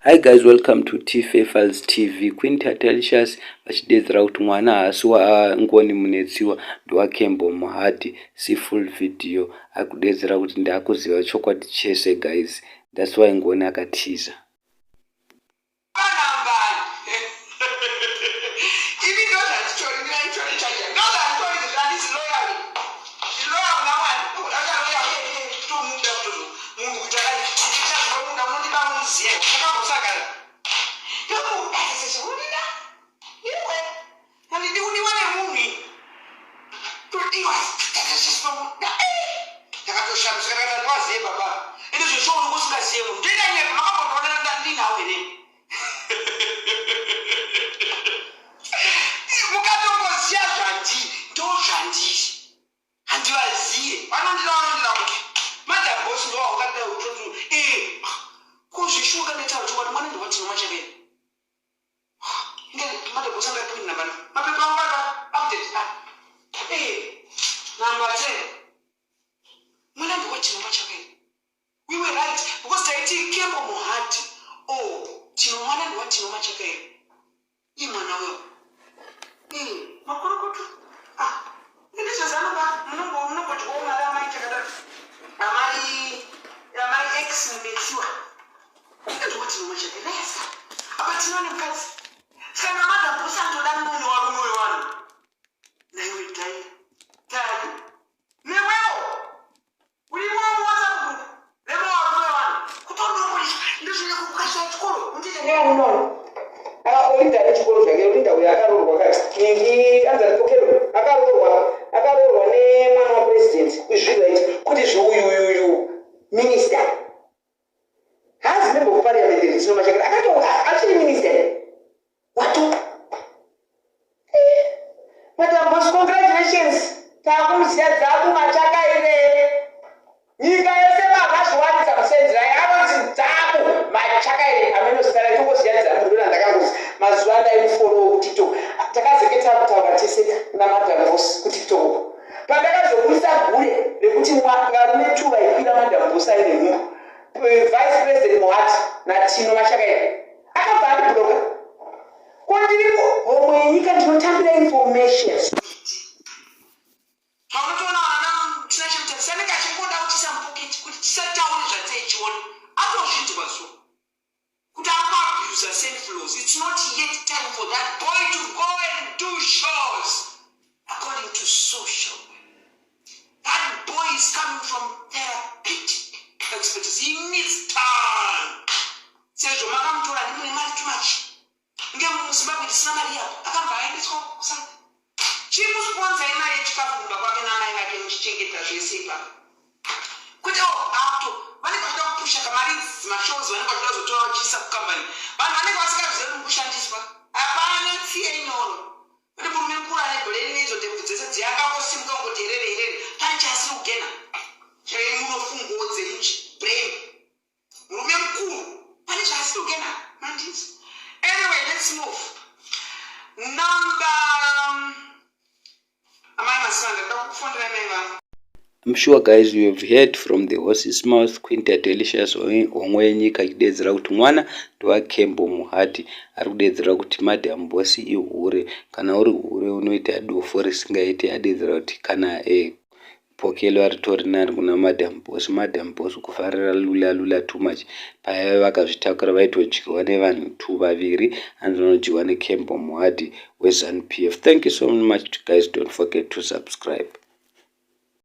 Hi guys, welcome to Tfa Files TV. Queen Tatelicious vachidedzera kuti mwana haasi waNgoni Munetsiwa, ndowaKembo Muhadhi. See full video. Akudedzera kuti ndakuziva chokwadi chese guys. That's why Ngoni akatiza. Mukatongoziya zvandiri, ndozvandiri. Handivaziye. Vanondida, vanondida kuti Madam Boss ndowaukadai utoti ee kuzvishuka ndetaura chokwadi, mwana ndewatino machakeni. Madam Boss anga pin number, mapepa angu ari update. Ah, number 10, mwana ndewatino machakeni. We were right because taiti Kembo Mohadi. Oh, Tino, mwana ndewatino machakairi. Ii, mwana uyo makurukutu. Ah, ndizvezano pa munongodyawo mari amai chakadaro, amai ex Munetsiwa. Ndowatino machakairi nayasa apa tinone mukadzi. Saka Madam Boss anotoda mumwe warume wevanhu. Naiwe dai dai newewo urimo muWhatsApp group remawarume wevanhu kutondokuiswa ndizvine kukasha chikoro undite. Neamunoona Olinda ane chikoro zvake. Olinda uyo akaroorwa kati ningi anzani Pokelo akaroorwa nemwana wapresident. Izvi right kuti zviuyuyuyu minister haazi member of parliament Tino Machakaire akato achiri minister wato. Madam Boss, congratulations, taakumuziya dzaku Machakaire. Nyika yese makazviwanisa musenzera anonzi dzaku Machakaire. Amenositara tongoziya dzaku ndona ndakangozi mazuva andaimufollow kuTikTok, takazenge takutaura tese naMadam Boss kuTikTok uko. Pandakazobudisa gure rekuti varume two vaikwira Madam Boss aine nhumbu, Vice President Mohati naTino Machakaire, akabva andiblocka. Ko ndiri homwe yenyika, ndinotambira information. Paunotoona vana tina chekutarisa anenge achingoda kutiisa mupoketi kuti tisataure zvateichiona. Atozvinzwa so kuti akuabusa Saint Flows. It's not yet time for that boy to go and do shows. According to social work, that boy is coming from therapeutic expertise. He needs time sezvo makamutora ndimune mari too much. Nge muZimbabwe tisina mari yapo, akabva aendeswa kusouth. Chimusponsa imari yechikafu kumba kwake namai vake, muchichengeta zvese ipapo kuti o akuto vanenge vachida kupusha kamari idzi, mashows vanenge vachida kuzotora vachiisa kukambani. Vanhu vanenge vasingazivi kuti kushandiswa hapana tsiye nyoro kuti murume mukuru ane brain idzo ndebvu dzese dziyangangosimuka kungoti herere herere, pane chaasiri kugena munofunguwo dzemubrain. Murume mukuru pane zvaasiri kugena mandinzi. Anyway, let's move. Number amai Masivanda, ndoda kukufonera mai vangu. I'm sure guys, you have heard from the horse's mouth. Queen Tatelicious homwe yenyika achidedzera kuti mwana ndowaKembo Muhati. Ari kudedzera kuti Madam Boss ihure. Kana uri hure unoita dofo risingaiti. Adedzera kuti kana Pokelo aritori nani kuna Madam Boss. Madam Boss kufarira lula lula too much. Paiva vakazvitakura vaitodyiwa nevanhu two vaviri, hanzi vanodyiwa neKembo Muhadi weZANU PF. Thank you so much guys, don't forget to subscribe.